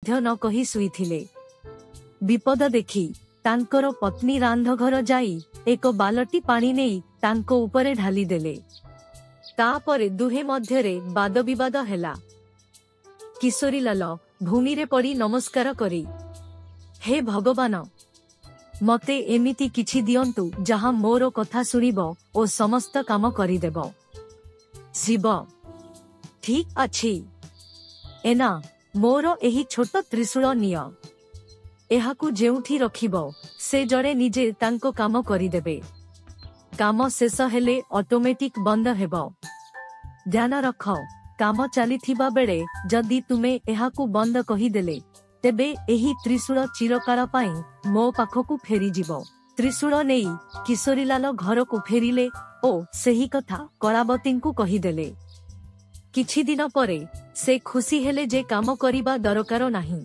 ମଧ୍ୟ ନ କହି ଶୋଇଥିଲେ। ବିପଦ ଦେଖି ତାଙ୍କର ପତ୍ନୀ ରାନ୍ଧଘର ଯାଇ ଏକ ବାଲଟି ପାଣି ନେଇ ତାଙ୍କ ଉପରେ ଢାଲିଦେଲେ। ତାପରେ ଦୁହେଁ ମଧ୍ୟରେ ବାଦବିବାଦ ହେଲା। କିଶୋରୀଲାଲ ଭୂମିରେ ପଡ଼ି ନମସ୍କାର କରି, ହେ ଭଗବାନ, ମତେ ଏମିତି କିଛି ଦିଅନ୍ତୁ ଯାହା ମୋର କଥା ଶୁଣିବ ଓ ସମସ୍ତ କାମ କରିଦେବ। ଶିବ, ଠିକ୍ ଅଛି, ଏନା ମୋର ଏହି ଛୋଟ ତ୍ରିଶୂଳ ନିଅ। ଏହାକୁ ଯେଉଁଠି ରଖିବ ସେ ଜଣେ ନିଜେ ତାଙ୍କ କାମ କରିଦେବେ। କାମ ଶେଷ ହେଲେ ଅଟୋମେଟିକ୍ ବନ୍ଦ ହେବ। ଧ୍ୟାନ ରଖ, କାମ ଚାଲିଥିବା ବେଳେ ଯଦି ତୁମେ ଏହାକୁ ବନ୍ଦ କହିଦେଲେ ତେବେ ଏହି ତ୍ରିଶୂଳ ଚିରକାଳ ପାଇଁ ମୋ ପାଖକୁ ଫେରିଯିବ। ତ୍ରିଶୂଳ ନେଇ କିଶୋରୀଲାଲ ଘରକୁ ଫେରିଲେ ଓ ସେହି କଥା କଳାବତୀଙ୍କୁ କହିଦେଲେ। କିଛି ଦିନ ପରେ ସେ ଖୁସି ହେଲେ ଯେ କାମ କରିବା ଦରକାର ନାହିଁ।